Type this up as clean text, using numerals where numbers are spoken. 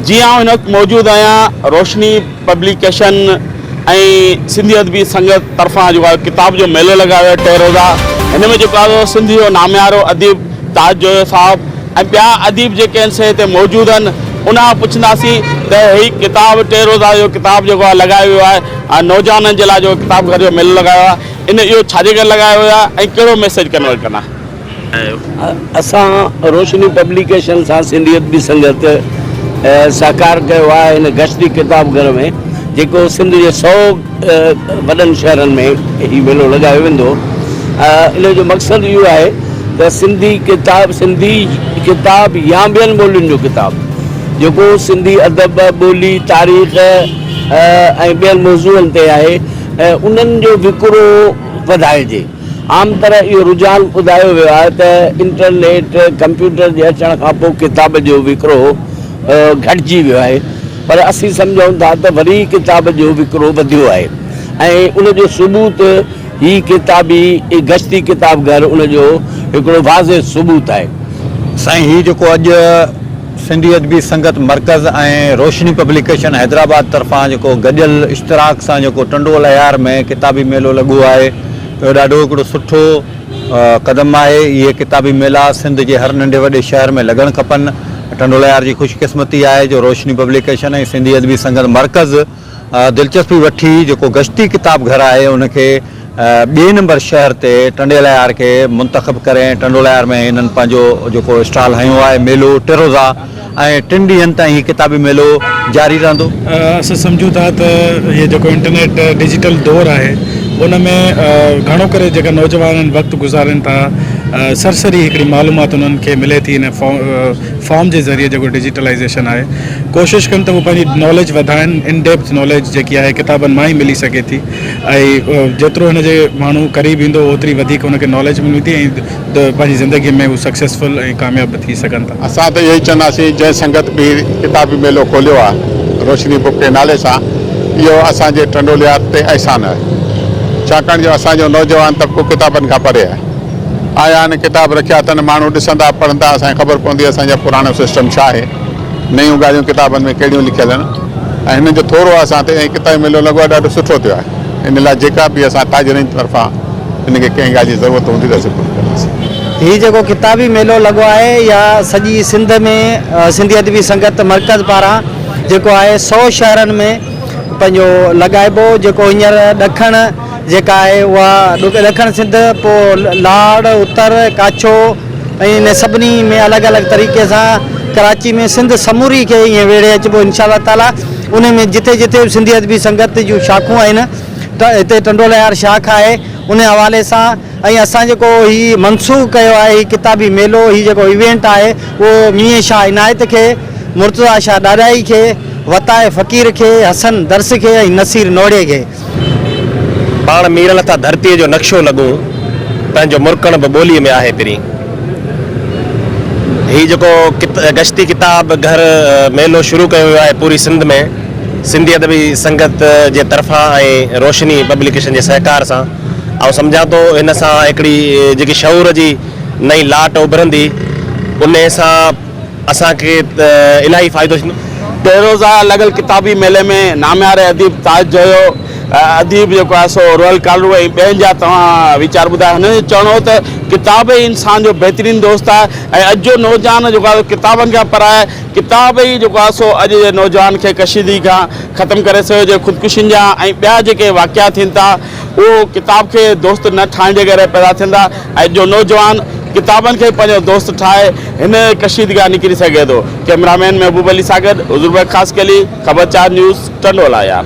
جي آئون هن وقت موجود آهيان روشني پبليڪيشن ۽ سنڌي ادبي سنگت طرفان جيڪو آهي ڪتاب جو ميلو لڳايو ويو ٽي روزا هن ۾ جيڪو آهي سنڌ جو ناميارو اديب تاج جويو صاحب ۽ ٻيا اديب جيڪي آهن سي هتي موجود آهن ان کان پڇنداسين ته هي ڪتاب ٽي روزا جو ڪتاب جيڪو آهي لڳايو ويو آهي ۽ نوجوانن جي لاء جيڪو ڪتاب گهر جو ميلو لڳايو آهي ان اهو ڇا جي ڪري لڳايو ويو آهي ۽ ڪهڙو ميسيج ڪنورٽ ڪندا اسان روشني پبليڪيشن سان سنڌي ادبي سنگت سهڪار ڪيو آهي هن گشتي ڪتاب گهر ۾ جيڪو سنڌ جي سو وڏن شهرن ۾ هي ميلو لڳايو ويندو ان جو مقصد اهو آهي ته سنڌي ڪتاب سنڌي ڪتاب يا ٻين ٻولين جو ڪتاب جيڪو سنڌي ادب ٻولي تاريخ ۽ ٻين موضوعن تي آهي انهن جو وڪرو وڌائجي عام طرح اهو رجحان ٻڌايو ويو آهي ته انٽرنيٽ، ڪمپيوٽر جي اچڻ کان پوء ڪتاب جو وڪرو گهٽجي ويو آهي پر اسين سمجهون ٿا ته وري ڪتاب جو وڪرو وڌيو آهي ۽ ان جو ثبوت هي ڪتابي گشتي ڪتاب گهر ان جو هڪڙو واضح ثبوت آهي. سائين هي جيڪو اڄ سنڌي ادبي سنگت مرڪز ۽ روشني پبليڪيشن حيدرآباد طرفان جيڪو گڏيل اشتراڪ سان جيڪو ٽنڊو الهيار ۾ ڪتابي ميلو لڳو آهي اهو ڏاڍو هڪڙو سٺو قدم آهي اهي ڪتابي ميلا سنڌ جي هر ننڍي وڏي شهر ۾ لڳڻ کپن ٽنڊو الهيار جي خوش قسمتي آهي جو روشني پبليڪيشن ۽ سنڌي ادبي سنگت مرڪز دلچسپي وٺي جيڪو گشتي ڪتاب گهر آهي ان کي ٻئي نمبر شهر تي ٽنڊي الهيار کي منتخب ڪري ۽ ٽنڊو الهيار ۾ هنن پنهنجو جيڪو اسٽال هنيو آهي ميلو ٽيروزا ۽ ٽن ڏينهن تائين هي ڪتابي ميلو جاري رهندو. اسان سمجهون ٿا ته هي جيڪو انٽرنيٽ ڊجيٽل دور آهي ان ۾ گهڻو ڪري جيڪا نوجوان آهن وقت گذارين ٿا سرسري هڪڙي معلومات انهن کي ملي ٿي ان فارم جي ذريعي جيڪو ڊجيٽلائيزيشن آهي ڪوشش ڪن ته هو پنهنجي ناليج وڌائن ان ڊيپٿ ناليج جيڪي آهي ڪتابن مان ئي ملي سگهي ٿي ۽ جيترو هن جي ماڻهو قريب ايندو اوتري وڌيڪ هن کي ناليج ملندي ۽ پنهنجي زندگي ۾ هو سڪسيسفل ۽ ڪامياب به ٿي سگهن ٿا. اسان ته اهو ئي چونداسين جنهن سنگت به هي ڪتابي ميلو کوليو آهي روشني بڪ جي نالي سان اهو اسان جي ٽنڊوليار تي احسان آهي ڇاڪاڻ جو اسان جو نوجوان طبقو ڪتابن کان پري آهي آيا آهن ڪتاب رکيا اٿن ماڻهو ڏسندا پڙهندا اسان کي خبر پوندي اسان جا پراڻو سسٽم ڇا آهي نيون ڳالهيون ڪتابن ۾ ڪهڙيون لکيل آهن ۽ هنن جو ٿورو اسان تي ۽ ڪتابي ميلو لڳو آهي ڏاڍو سٺو ٿيو آهي ان لاء جيڪا به اسان تاجرن جي طرفان هن کي ڪنهن ڳالهه جي ضرورت هوندي ته اسين پوري ڪنداسين. هي جيڪو ڪتابي ميلو لڳو آهي يا سڄي سنڌ ۾ سنڌي ادبي سنگت مرڪز پاران جيڪو آهي سو شهرن ۾ پنهنجو لڳائبو جيڪو هينئر ڏکڻ جيڪا آهي اها ڏکڻ سنڌ پوء لاڙ، اتر، ڪاڇو ۽ ان سڀني ۾ الڳ الڳ طريقي سان ڪراچي ۾ سنڌ سموري کي ائين ويڙهي اچبو انشاء الله تعالي ان ۾ جتي جتي به سنڌي ادبي سنگت جون شاخون آهن ته هتي ٽنڊو الهيار شاخ آهي ان حوالي سان ۽ اسان جيڪو هي منسوخ ڪيو آهي هي ڪتابي ميلو هي جيڪو ايونٽ آهي اهو ميين شاهه عنايت کي، مرتضيٰ شاهه ڏاڏاهي کي، وتاء فقير کي، حسن درس کي ۽ نصير نوڙي کي. پاڻ ميرل ٿا ڌرتيء جو نقشو لڳون، تنهنجو مرڪڻ به ٻوليء ۾ آهي پرين. هي جيڪو گشتي ڪتاب گهر ميلو شروع ڪيو ويو آهي پوري سنڌ ۾ سنڌي ادبي سنگت جي طرفان ۽ روشني پبليڪيشن جي سهڪار سان آئون سمجهان ٿو هن سان هڪڙي جيڪي شعور جي نئين لاٽ اڀرندي انهي سان اسان کي الاهي فائدو ٿيندو. ٽيروزا لڳل ڪتابي ميلي ۾ نامياري اديب تاج جويو، اديب جيڪو آهي سو روحل ڪالرو ۽ ٻين جا توهان ويچار ٻڌايا. هنن جو چوڻ هو ته ڪتاب ئي انسان جو بهترين دوست آهي ۽ اڄ جو نوجوان جيڪو آهي سو ڪتابن کان پر آهي، ڪتاب ئي جيڪو آهي سو اڄ جي نوجوان کي ڪشيدگي کان ختم ڪري سگهي ٿو، خودڪشين جا ۽ ٻيا جيڪي واقعا ٿين ٿا اهو ڪتاب کي دوست نه ٺاهڻ جي ڪري پيدا ٿين ٿا ۽ جو نوجوان ڪتابن کي پنهنجو دوست ٺاهي هن ڪشيدگي کان نڪري سگهي ٿو. ڪئميرا مين محبوب علي سان گڏ حضور بخش خاصخيلي، خبرچار نيوز، ٽنڊو الهيار.